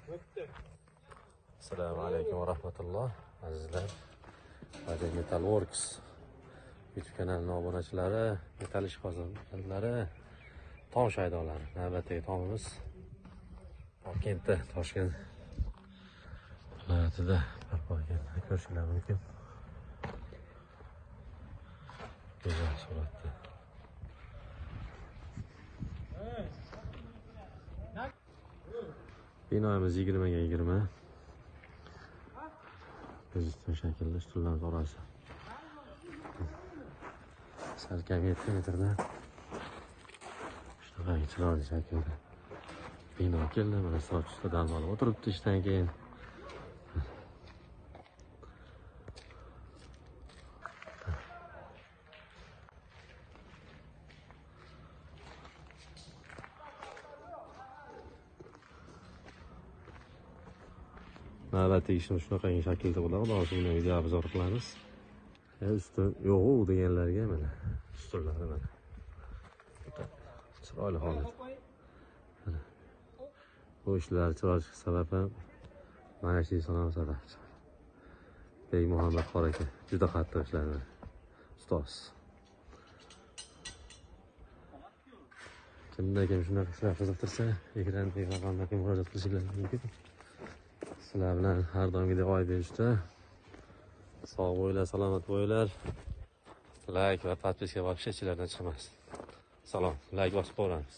Assalomu alaykum va rahmatulloh azizlar. Badiiy Metal Works YouTube kanalining obunachilari, metal ishqibozlari, tom shaydolari. Navbatdagi tomimiz Toshkentda, Toshkent viloyatida barpo ekanini ko'rishinglar mumkin. Go'zal suratda. Binomiz 20 ga 20. O'zbekiston shaklida stullarimiz orasi. Salkam 7 metrda. Shunaqa chiroyli shaklda bino keldi. Mana soat usta dam olib o'tiribdi ishdan keyin. Navbatdagi ishimiz shunaqangi shaklda bo'ladi. Xudo xohlasa buni video obzor qilamiz. Usti yo'q deganlarga mana ustullari mana. Chiroyli holat. Mana. Bu ishlar chiroyli chiqish sababi mana shu inson ham sababchi. Bek Muhammad Qor aka juda qattiq ishladi. Ustoz. Kimda kim shunaqa ishlar qiziqtirsa, ekrandagi raqamlarga murojaat qilishingiz mumkin. Sizlar bilan har doimgidek Oybek usta. Sog' bo'linglar, salomat bo'linglar. Like va podpiska bosish ichlardan chiqmasin. Salom, like bosib qo'yamiz.